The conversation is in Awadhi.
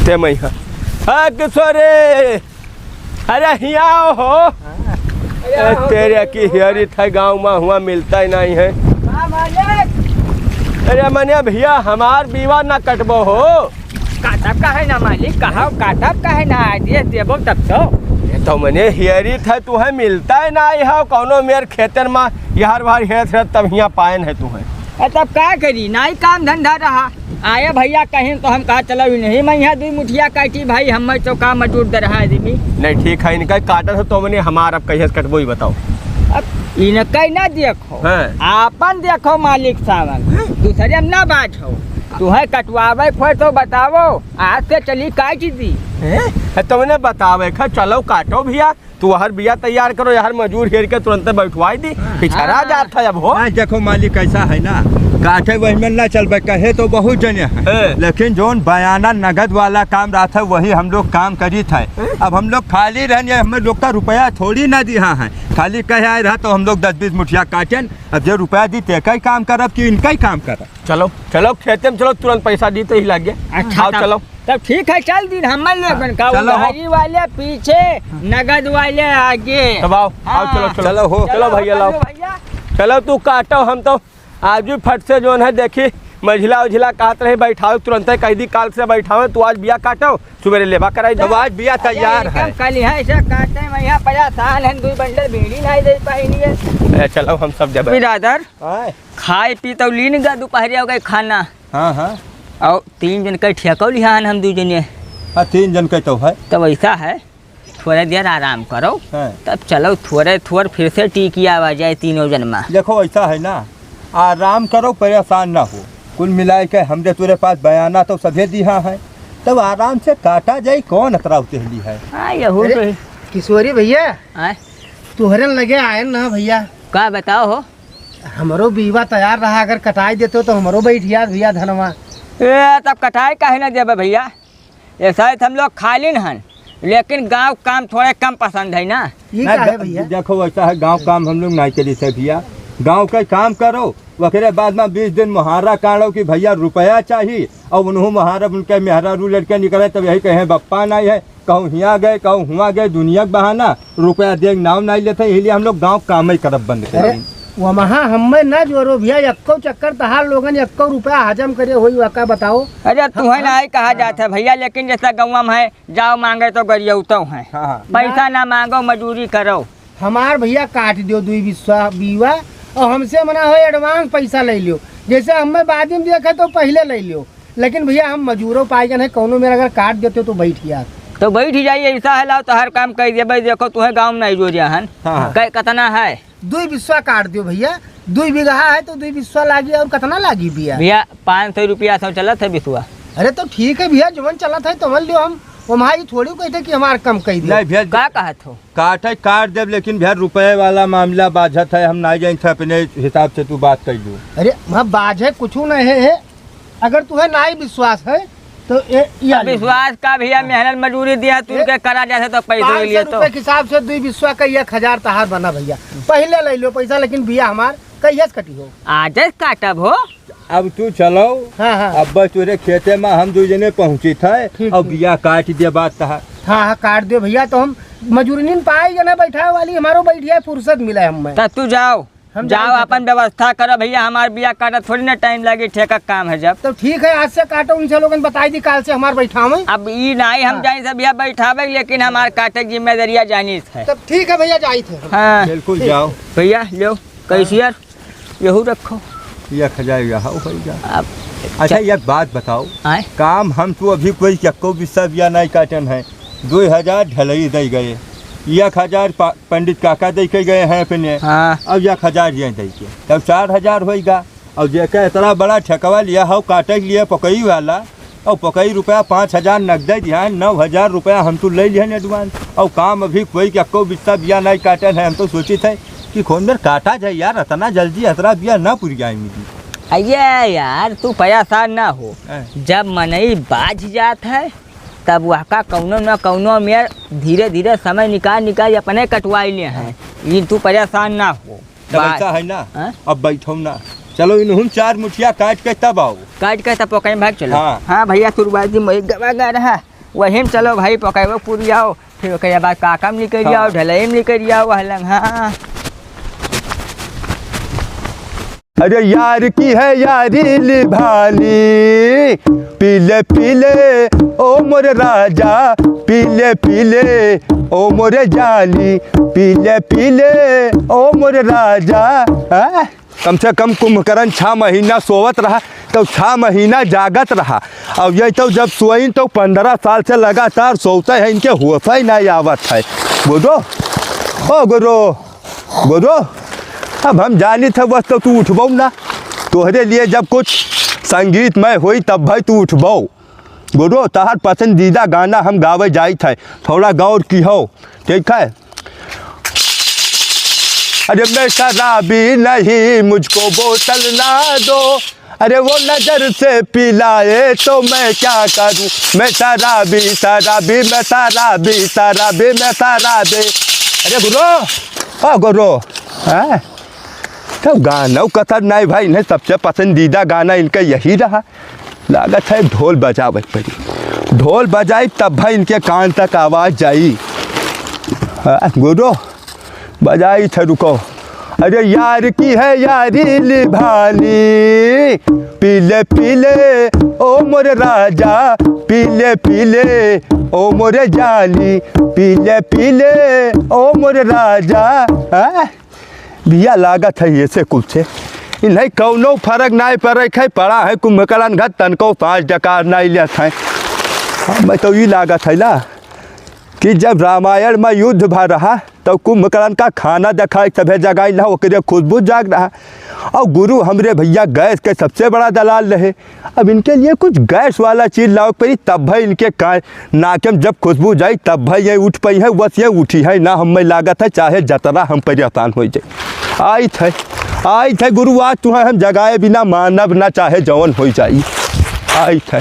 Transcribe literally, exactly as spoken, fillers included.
ते मैं हाँ। हाँ, किशोरे, अरे हिया हो। हाँ। ए, तेरे की हियरी था गाँव मा हुआ मिलता ही नहीं है। हाँ, मालिक। अरे मने भैया, हमार बीवा ना कटबो हो। काटब का है ना मालिक, कहा काटब का है ना, आइडिया देबो तब तो। ये तो मने हियरी था, तू है मिलता ही नहीं है, कौनो मेर खेतन मा यार बार हेरत हेरत तब हिया पायन है तू है। ए, तब का करी, नाई काम धंधा रहा। आए भैया कहीं तो हम कहा चलो इन्हीं में यहाँ दुई मुठिया काटी भाई, हम तो का मजूर दरहा आदमी। नहीं ठीक है, इनका काटत हो तो मने हमार अब कहिए से कटबो ही बताओ। अब इनका ही ना देखो, हाँ। आपन देखो मालिक सावन, दूसरे में ना बात हो। तू है कटवावे खोए तो बताओ, आज से चली काट दी। हैं? तो मने बतावे खा, चलो काटो भैया। तू हर बिया तैयार करो, यार मजूर हेर के तुरंते बैठवाई दी, पिछड़ा हाँ। जात है अब हो। नहीं, देखो मालिक, कैसा है ना, काटे वही में ना चलबे, कहे तो बहुत जने हैं, हैं। लेकिन जौन बयाना नगद वाला काम रहत है, वही हम लोग काम करी था। हैं? अब हम लोग खाली रहन, ये हमें लोग का रुपया थोड़ी ना दिया है, खाली कहे आए रहा तो हम लोग दस बीस मुठिया काटेन, अब जो रुपया दी, ते का ही काम करब कि इनका ही काम करब? चलो, चलो, खेते में चलो, तुरंत पैसा दी तो ही लागे। अच्छा, आओ, तब, चलो। तब ठीक है, चल दिन हम लोगन का चलो, हो। उधारी वाले पीछे, नगद वाले आगे। तब आओ, आओ, हाँ। चलो, चलो। चलो, हो। चलो, भैया, लाओ। भैया। चलो, तू काटो, हम तो आज भी फट से जोन है, देखी, मझिला उझिला काट रहे, बैठाओ, तुरंते कह दी, काल से बैठाओ, तू आज बिया काटो, सुबेरे लेबा कराई दे। तब आज बिया तैयार एकदम है। कल यहाँ ऐसा काटे, मैं यहाँ परेशान है, दो बंडल बीड़ी नहीं दे पाई नहीं है। ए, चलो, हम सब जब बिरादर। आए। खाए पी तो लीन गा, दोपहरिया हो गए खाना। हाँ, हाँ। और तीन जन का ठेका लिहा हन हम दू जने। हाँ, तीन जन का तो है। तब ऐसा है, थोड़ा देर आराम करो। हाँ। तब चलो थोड़े थोड़ फिर से टीकी आवा जाए तीनों जन मा। देखो ऐसा है ना, आराम करो, परेशान ना हो। कुल मिलाए के हमरे तोरे पास बयाना तो सभे दिहा है, तब आराम से काटा जाए, कौन अतरा उतहली है। हाँ, यहू अरे, तो है। किशोरी भैया, आए? तुहरे लगे आए ना भैया। का बताओ हो? हमरो बीवा तैयार रहा, अगर कटाई देते हो तो हमरो बैठ जात भैया धनवा। ए, तब कटाई काहे ना देबे भैया? ऐसा है तो हम लोग खालिन हन, लेकिन गाँव काम थोड़े कम पसंद है ना। ये ना, का है ग-, भैया? देखो, वैसा है, गाँव काम हम लोग नहीं करी से भैया। गाँव का काम करो, ओकरे बाद में बीस दिन मुहारा काढ़ो कि भैया रुपया चाहिए, और उन्हों मुहारा उनके मेहरारू लड़के निकले, तब यही कहें बप्पा नहीं है, कहूँ हियाँ गए, कहूँ हुआँ गए, दुनिया के बहाना, रुपया देख नाव नाई लेते, यही लिए हम लोग गाँव काम ही करब बंद कर अरे, दें। वमहा हमें ना जोरो भैया, यक्को चक्कर तहार लोगन यक्को रुपया हजम करे होई, वा का बताओ? अरे, तुहे हाँ, ना ही कहा हाँ। जात है भैया, लेकिन जैसा गाँव में है, जाओ मांगे तो गरियौतो है। हाँ, हाँ। पैसा ना मांगो, मजूरी करो। हमार भैया काट दियो दुई बिस्वा बीवा, और हमसे मना हो advance पैसा ले लियो, जैसे हमें बाद में देखे तो पहले ले लियो। लेकिन भैया, हम मजूरो पाई गए हैं, कौनो मेरा अगर काट देते तो बैठ गया। तो बैठ ही जाइए, ऐसा है, लाओ, तो हर काम कर दिया भाई। देखो, तुम्हें गाँव में नहीं जो दिया हन। हाँ, हाँ। कै-, कितना है? दुई बिस्वा काट दियो भैया, दुई बीघा है तो दुई बिस्वा लागी, और कितना लागी भैया? भैया, पाँच सौ रुपया सौ चलत है बिस्वा। अरे, तो ठीक है भैया, जवन चलत है, तवन लियो। हम, हम भाई थोड़ी कहते कि हमार कम कह दियो। नहीं भैया, का कहत हो? काटे काट देब, लेकिन भैया, रुपये वाला मामला बाझत है, हम नहीं जानी थे, अपने हिसाब से तू बात कर लू। अरे, वहाँ बाझे कुछ नहीं है, अगर तुहे नाई विश्वास है तो ए, ये अब ले। विश्वास का भैया, मेहनत मजूरी दिया, तू ए, के करा जाते तो पैसे पाँच सौ लिए तो। रुपये के हिसाब से दुई बिस्वा का एक हजार तहार बना भैया, पहले ले लो पैसा, लेकिन भैया हमार कहिया से कटी हो? आज काटब हो। अब तू चलो, हाँ, हाँ। अब बस तोरे खेते में हम दू जने पहुँची थे, ठीक, और ठीक। बिया काट दे बात तहार। हाँ, हाँ, काट दो भैया, तो हम मजूरनीन पाई ना बैठा वाली, हमारो बैठिया फुर्सत मिला है हमें। तब तू जाओ, हम जाओ, जाई अपन व्यवस्था करो भैया, हमार बिया काटा थोड़ी ना टाइम लागे, ठेका काम है जब। तो ठीक है, आज से काटो, उनसे लोगन बताई दी, काल से हमार बैठावे। अब ई नाई हम हाँ। जाई से भैया बैठावे, लेकिन हमार काटे की जिम्मेदारिया जानी है। तब ठीक है भैया, जाई थे हम। हाँ। बिल्कुल ठीक। जाओ। भैया, लो, कैशियर, यहू रखो। एक हजार यहाँ हो गया। अब अच्छा, चा- एक बात बताओ, आए? काम हम तो अभी कोई चक्को बिस्सा बिया नहीं काटन है, दो हजार ढलई दे गए, एक हजार पा- पंडित काका दे के गए हैं अपने, हाँ। अब एक हजार ये दे के, तब चार हजार होइगा। और जेकर इतना बड़ा ठेकवा लिया हो काटे के लिए पकई वाला, और पकई रुपया पाँच हजार नगदे दिया है, नौ हजार रुपया हम तो ले लिया advance, और काम अभी कोई के अक्को बिस्सा बिया नहीं काटल है। हम तो सोचित है कि कौन देर काटा जाए यार, इतना जल्दी इतना बिया ना पुर जाए मिली। अये यार, तू परेशान ना हो, हैं। जब मनई बाझ जात है, तब वह का कौनो न कौनो मेर धीरे धीरे समय निकाल निकाल अपने कटवाई ले हैं। ये तू परेशान ना हो। तब बात ऐसा है ना, हाँ? अब बैठो ना, चलो इनहुन चार मुठिया काट के तब आओ। काट के तब पकाई भाग चलो। हाँ। हाँ भैया, शुरुआती में गवा गा रहा। वही में चलो भाई, पकैबो पूरी आओ, फिर ओकरे बाद काका में निकल आओ, हाँ। ढलई में निकल आओ, वह लंग, हाँ। अरे यार की है यारी निभानी, पीले पीले ओ मोरे राजा, पीले पीले ओ मोरे जानी, पीले पीले ओ मोरे राजा। हाँ? कम से कम कुंभकर्ण छह महीना सोवत रहा, तो छह महीना जागत रहा। अब ये तो जब सोइन तो पन्द्रह साल से लगातार सोवते हैं, इनके होश ही नहीं आवत है। गुरु, ओ गुरु, गुरु, अब हम जानित है बस तो तू उठबो ना, तोहरे लिए जब कुछ संगीतमय होई तब भाई तू उठबो। गुरु, तहार पसंदीदा गाना हम गावे जाइत है, थोड़ा गौर किहो, ठीक है? अरे मैं शराबी नहीं, मुझको बोतल ना दो, अरे वो नजर से पिलाए तो मैं क्या करूं, मैं शराबी, शराबी, मैं शराबी, शराबी, मैं शराबी। अरे गुरु, ओ गुरु, हैं? तो गाना कसर नहीं भाई, इन्हें सबसे पसंदीदा गाना इनका यही रहा। लागत है ढोल बजावे के पड़ी, ढोल बजाई तब भाई इनके कान तक आवाज जाई। हाँ, गुरु, बजाई थे, रुको। अरे यार की है यारी निभानी, पीले पीले ओ मोरे राजा, पीले पीले ओ मोरे जानी, पीले पीले ओ मोरे राजा। हाँ? भैया लागत है ऐसे कुल से, इन्हें कौनो फर्क नहीं पड़े, खाई पड़ा है कुंभकर्ण घाट, तनको सांस डकार नहीं लेत है। हाँ, मैं तो ई लागत है ना कि जब रामायण में युद्ध भा रहा, तब कुंभकर्ण का खाना देखाई, सभे जगाई ना, ओकरे खुशबू जाग रहा। और गुरु हमरे भैया गैस के सबसे बड़ा दलाल रहे, अब इनके लिए कुछ गैस वाला चीज लावे के पड़ी, तब भाई इनके का-, नाक में जब खुशबू जाई, तब भाई ये उठ पाई है, बस ये उठी है ना, हमें लागत है, चाहे जतरा हम परेशान हो जाए। आई थे, आई थे गुरु, आज तुम्हें हम जगाए बिना मानब ना, चाहे जवन हो जाई। आई थे।